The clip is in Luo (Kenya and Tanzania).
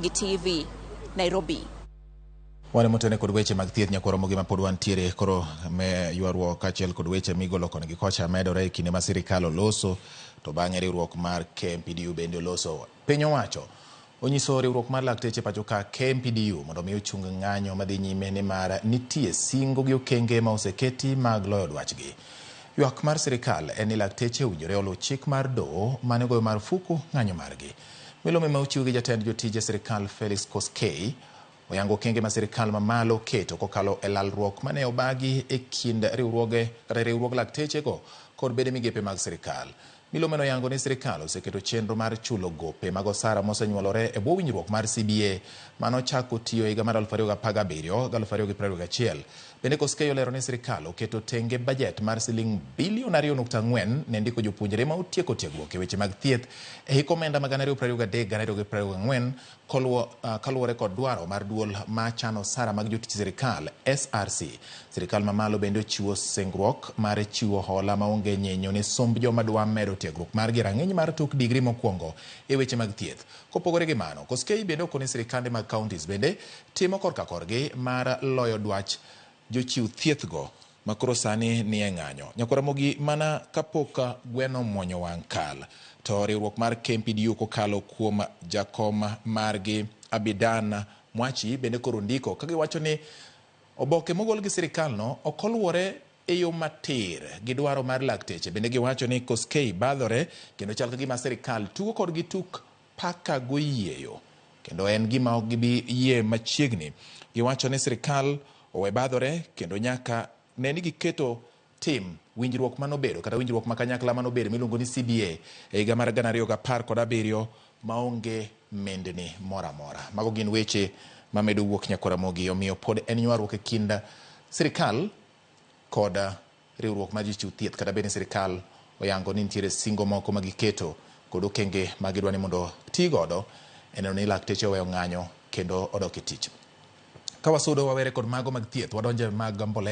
TV, Nairobi. Wan motene kod weche mag thieth nyakwaro mogi ma pod wantiere koro me ywaruok kaachiel kod weche migolo koni gi kocha medore e kinde ma sirikal oloso to bang'e riwruok mar KMPDU bende oloso. Piny owacho onyiso riwruok mar lakteche pacho ka KMPDU mondo mi ochung ng'anyo madhi nyime nimar nitie singo gi okenge ma oseketi mag loyo dwachgi. Ywak mar sirikal en ni lakteche owinjore oluw chik mar doho mane ogoyo marufuku ng'anyo margi. Milome ma ochiw gi jatend jotije sirikal Felix Koskei oyango okenge ma sirikal mamalo keto kokalo e lalruok mane obagi e kind riwruoge kata riwruog laktechego kod bede migepe mag sirikal. Milome noyango ni sirikal oseketo chenro mar chulo gope mag osara mosenyuolore e bwo winjruok mar CBA manochako tiyo higa mar 2017 2021. Bende Koskei olero ni sirikal oketo tenge bajet mar siling bilion 2.4 ne ndiko jopuonjre ma otieko tiegruok e weche mag thieth e hik omenda ma 2023 2024 kaluwore kod dwaro mar duol ma chano osara mag jotich sirikal SRC. Sirikal mamalo bende ochiwo singruok mar chiwo hola maonge nyinyo ne somb joma dwa medo tiegruok margi e rang'iny mar tok digri mokwongo e weche mag thieth. Kopogore gi mano, Koskei bende okoni sirikande mag counties bende timo korka korgi mar loyo dwach jochiw thieth go makoro sani nie ng'anyo. Nyakwar Ramogi mana kapok gweno omwonyo wang' kal to riwruok mar KMPDU kokalo kuom jakom margi Abidan Mwachi bende koro ndiko ka giwacho ni oboke mogol gi sirikal no ok oluwore e yo matir gi dwaro mar lakteche. Bende giwacho ni Koskei badhore kendo chal ka gima sirikal tugo kodgi tuk paka goyieyo kendo en gima ok gibi yie machiegni. Giwacho ni sirikal owe badhore kendo nyaka ne ni giketo tim winjruok manobedo kata winjruok ma kanyakla manobedo miluongo ni CBA e higa mar 2017 maonge mindni moro amora. Mago gin weche mamedo wuok nyakwar Ramogi, omiyo pod en ywaruok e kind sirikal kod riwruok mar jochiw thieth kata bed ni sirikal oyango ni nitiere singo moko ma giketo kod okenge ma gidwa ni mondo ti godo e neno ni lakteche oweyo ng'anyo kendo odok e tich. Ka wasudo wawere kod mago mag thieth, wadonjo e mag mbolea.